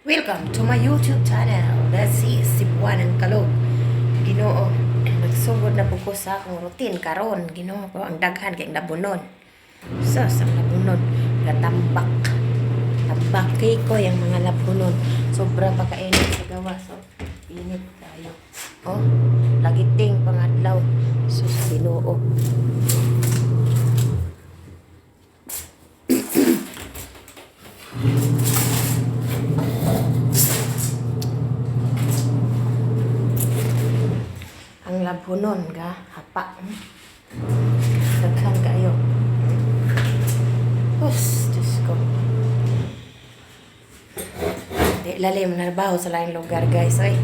Welcome to my YouTube channel. That's is Cebuanang Kalog. Ginoo, nagsugod na po ko sa akong routine karon. Ginoo ko ang daghan kay labunon. Sus, ang labunon. Gatambak. Tambak kay ko yung mga labunon. Sobra pa kainit sa gawas. So, init tayo. Oh, lagiting pangadlaw. Sus, Ginoo. Ang labunon ga hapa. Daghan kayo. Us, Diyos ko. Di lalim narbaho sa laing lugar, guys. Ay,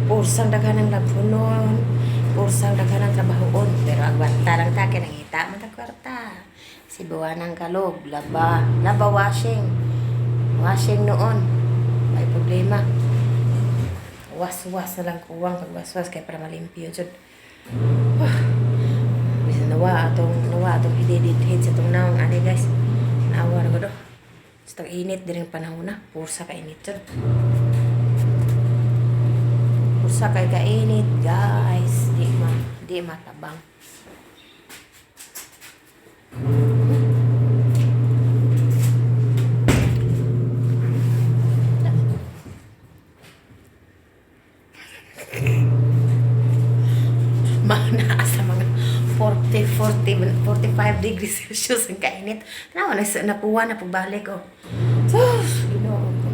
pursang daghan ng labunon. Pursang daghan ng trabahoon. Pero agwanta lang ta, kay nangita man ta kwarta. Cebuanang Kalog, laba, laba washing. Washing noon. May problema. Was-was na lang kuwang pagwaswas kay para malimpyo jud. Bisan nawa atong hididit sa atong naong ani, guys. Naawa ra ko do. Sa init diring panahon na, pursa ka init jud. Pursa kay kainit, guys. Di matabang. Mga sa mga 40, 40, 45 degrees Celsius ang kainit. Nawa na nakuha na pagbalik ko. Sus, Ginoo ko.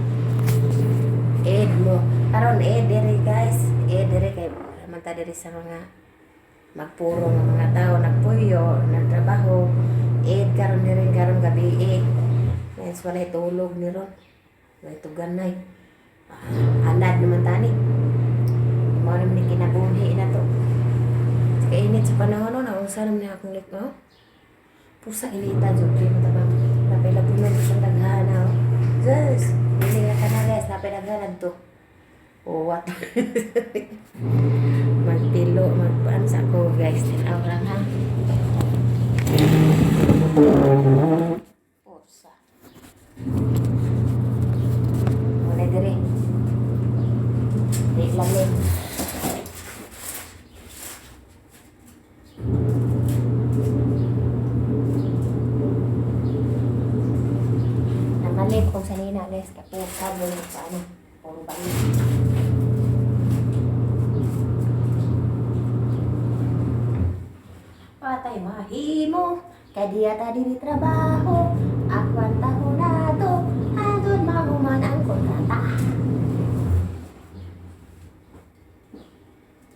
Ed mo. Karon ed diri, guys. Ed diri kay man ta diri sa mga magpuro nga mga tao nagpuyo, nagtrabaho. Ed karon diri karon gabi eh. Ngayon wala tulog ni ron. Wala tuganay. Ah, anad naman tani. Mao naman ni kinabuhi na to. Sa kainit sa panahon no, naunsa naman ni akong lik, oh. Pusa inita jud di mo tabang. Napay labunon sa daghana, oh. Sus, dili nga kana, guys, napay daghan to. Oh, what? Magpilo, magpaan sa ako, guys. Tanaw lang ha. Pusa. Wala diri. Di lalim. Namalit kong sanina, guys. Kapusa mo sa ano. Puro bangin. Patay mahimo. Kay diya ta diri trabaho. Akwanta ko na to. Hangtod mahuman ang kontrata.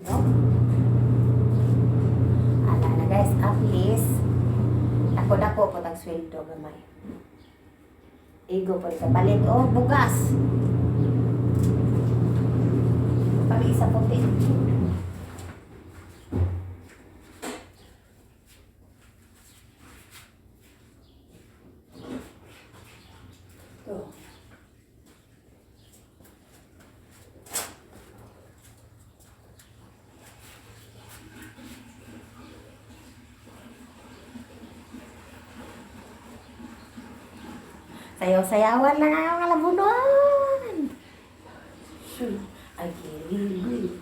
No? Ala na, guys, at least dako-dako po tag sweldo gamay. Igo po ka palit o bugas. Pali isa puti. To. Sayaw-sayawan lang ang mga labunon. Shoo, ay kiri.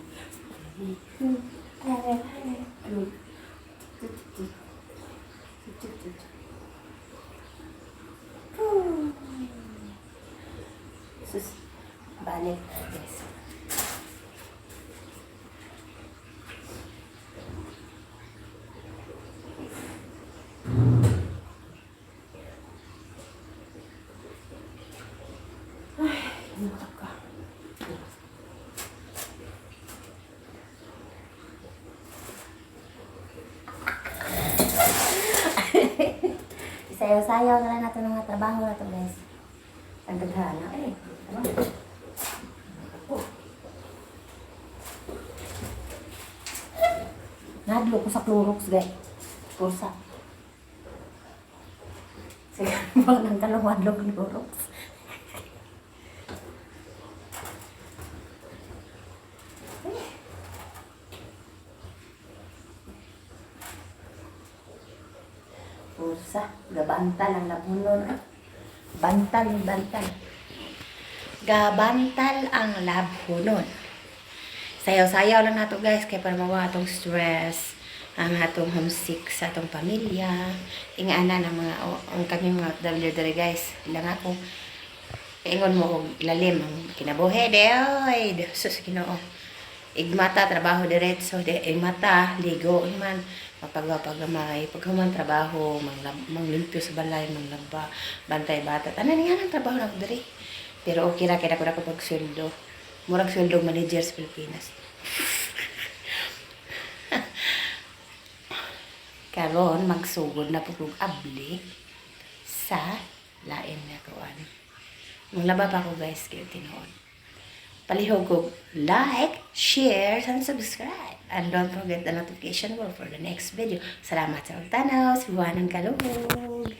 Sus, balik, guys. Ay, ka. Sayaw-sayaw na lang nato mga trabaho na to, guys. Ang daghana eh. Diba? Ako. Ngadlo ko sa Clorox, guys. Pursa. Sige, wala nang kalong Clorox. Pursa. Gabantal ang labunon. Ah. Bantal, bantal. Gabantal ang labhonon. Sayaw-sayaw lang nato, guys, kay para mawa atong stress, ang atong homesick sa atong pamilya. Ingana ng mga ang kami mga OFW diri, guys. Lang ako. Ingon mo og lalim ang kinabuhi de oy. Sus, Ginoo. Igmata trabaho diretso de, igmata ligo man, mapagwa-pagamay, paghuman trabaho, manglimpyo sa balay, manglaba, bantay bata, tanan nga ng trabaho na diri. Pero okay ra kay dako dako pag sweldo, murag sweldo manager sa Pilipinas. Karon magsugod na pud og abli sa lain nga kuan. Manglaba pa ako, guys, kay tinuod. Palihog ko like, share, and subscribe. And don't forget the notification bell for the next video. Salamat sa pagtanaw. Sibuanang kalugog.